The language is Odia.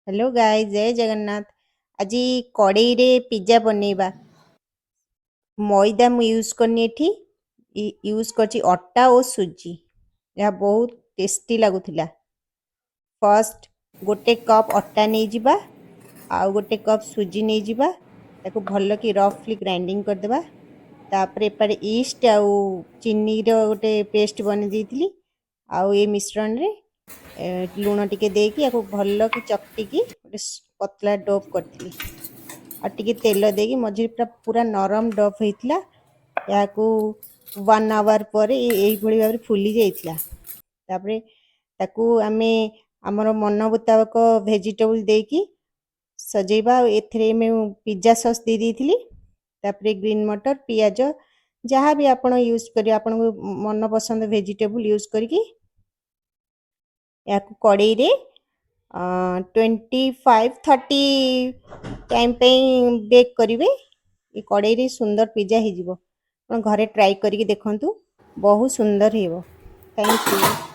ହ୍ୟାଲୋ ଗାଇଜ୍, ଜୟ ଜଗନ୍ନାଥ। ଆଜି କଡ଼େଇରେ ପିଜା ବନେଇବା। ମଇଦା ମୁଁ ୟୁଜ୍ କରିନି ଏଠି, ୟୁଜ୍ କରିଛି ଅଟା ଓ ସୁଜି। ଏହା ବହୁତ ଟେଷ୍ଟି ଲାଗୁଥିଲା। ଫାର୍ଷ୍ଟ ଗୋଟେ କପ୍ ଅଟା ନେଇଯିବା ଆଉ ଗୋଟେ କପ୍ ସୁଜି ନେଇଯିବା। ତାକୁ ଭଲକି ରଫଲି ଗ୍ରାଇଣ୍ଡିଙ୍ଗ କରିଦେବା। ତାପରେ ଏପଟେ ଇଷ୍ଟ ଆଉ ଚିନିର ଗୋଟେ ପେଷ୍ଟ ବନେଇ ଦେଇଥିଲି। ଆଉ ଏ ମିଶ୍ରଣରେ ଲୁଣ ଟିକେ ଦେଇକି ୟାକୁ ଭଲକି ଚକଟିକି ଗୋଟେ ପତଳା do କରିଥିଲି। ଆଉ ଟିକେ ତେଲ ଦେଇକି ମଝିରେ ପୁରା ପୁରା ନରମ do ହେଇଥିଲା। ଏହାକୁ ୱାନ୍ ଆୱାର ପରେ ଏଇଭଳି ଭାବରେ ଫୁଲି ଯାଇଥିଲା। ତାପରେ ତାକୁ ଆମେ ଆମର ମନ ମୁତାବକ ଭେଜିଟେବୁଲ ଦେଇକି ସଜେଇବା। ଆଉ ଏଥିରେ ମୁଁ ପିଜା ସସ୍ ଦେଇ ଦେଇଥିଲି। ତାପରେ ଗ୍ରୀନ୍ ମଟର, ପିଆଜ, ଯାହା ବି ଆପଣ ୟୁଜ୍ କରିବେ, ଆପଣଙ୍କ ମନ ପସନ୍ଦ ଭେଜିଟେବୁଲ ୟୁଜ୍ କରିକି ଏହାକୁ କଡ଼େଇରେ 25-30 ଟାଇମ୍ ପାଇଁ ବେକ୍ କରିବେ। ଏ କଡ଼େଇରେ ସୁନ୍ଦର ପିଜା ହେଇଯିବ। ଆପଣ ଘରେ ଟ୍ରାଏ କରିକି ଦେଖନ୍ତୁ, ବହୁତ ସୁନ୍ଦର ହେବ। Thank you.